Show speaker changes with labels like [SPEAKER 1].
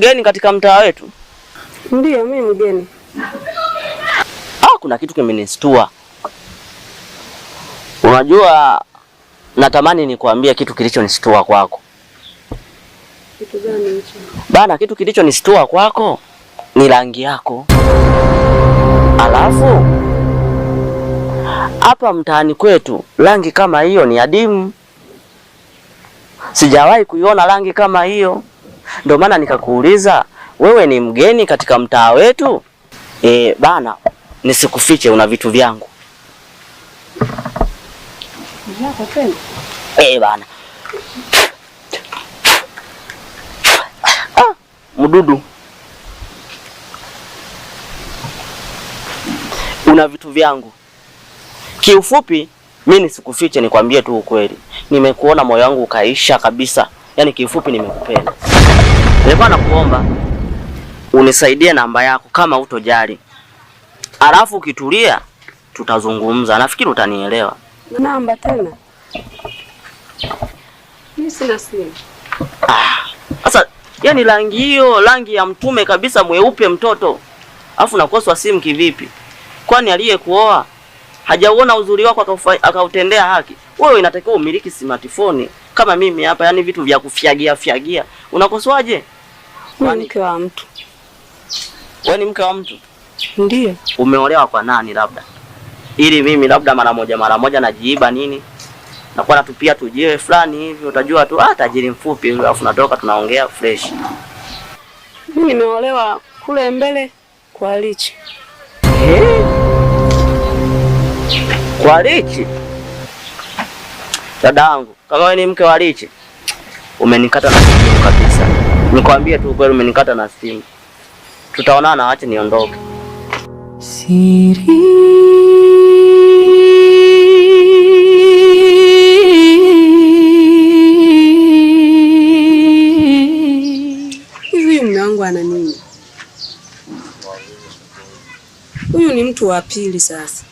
[SPEAKER 1] mgeni katika mtaa wetu?
[SPEAKER 2] Ndiyo, mimi mgeni.
[SPEAKER 1] Ah, kuna kitu kimenistua. Unajua, natamani nikuambie kitu kilichonistua kwako.
[SPEAKER 2] Kitu gani hicho?
[SPEAKER 1] Bana, kitu kilichonistua kwako ni rangi yako. Alafu hapa mtaani kwetu rangi kama hiyo ni adimu, sijawahi kuiona rangi kama hiyo. Ndio maana nikakuuliza wewe ni mgeni katika mtaa wetu? E, bana, nisikufiche una vitu vyangu.
[SPEAKER 2] Vyako tena?
[SPEAKER 1] E, bana. Ah, mdudu. Una vitu vyangu. Kiufupi, mi nisikufiche, nikwambie tu ukweli. Nimekuona moyo wangu ukaisha kabisa. Yaani kiufupi nimekupenda. Nilikuwa nakuomba unisaidie namba yako kama hutojali. Alafu ukitulia tutazungumza. Nafikiri utanielewa.
[SPEAKER 2] Namba tena? Mimi sina simu.
[SPEAKER 1] Sasa yani rangi hiyo, rangi ya mtume kabisa, mweupe mtoto, alafu nakoswa simu kivipi? Kwani aliyekuoa hajauona uzuri wako akautendea haki? Wewe inatakiwa umiliki smartphone kama mimi hapa, yani vitu vya kufyagia fyagia unakoswaje?
[SPEAKER 2] Mimi mke wa mtu.
[SPEAKER 1] Wewe ni mke wa mtu?
[SPEAKER 2] Ndiyo.
[SPEAKER 1] Umeolewa kwa nani labda? Ili mimi labda mara moja najiiba nini? Nakuwa natupia tujiwe fulani hivi, utajua tu ah, tajiri mfupi, alafu natoka tunaongea fresh.
[SPEAKER 2] Mimi nimeolewa kule mbele kwa Lichi.
[SPEAKER 1] Eh? Kwa Lichi? Dadangu, kama wewe ni mke wa Lichi, umenikata na simu kabisa. Nikwambie tu kweli, umenikata na simu. Tutaonana, acha niondoke.
[SPEAKER 3] Siri.
[SPEAKER 2] Hivi mume wangu ana nini? Huyu ni mtu wa pili sasa.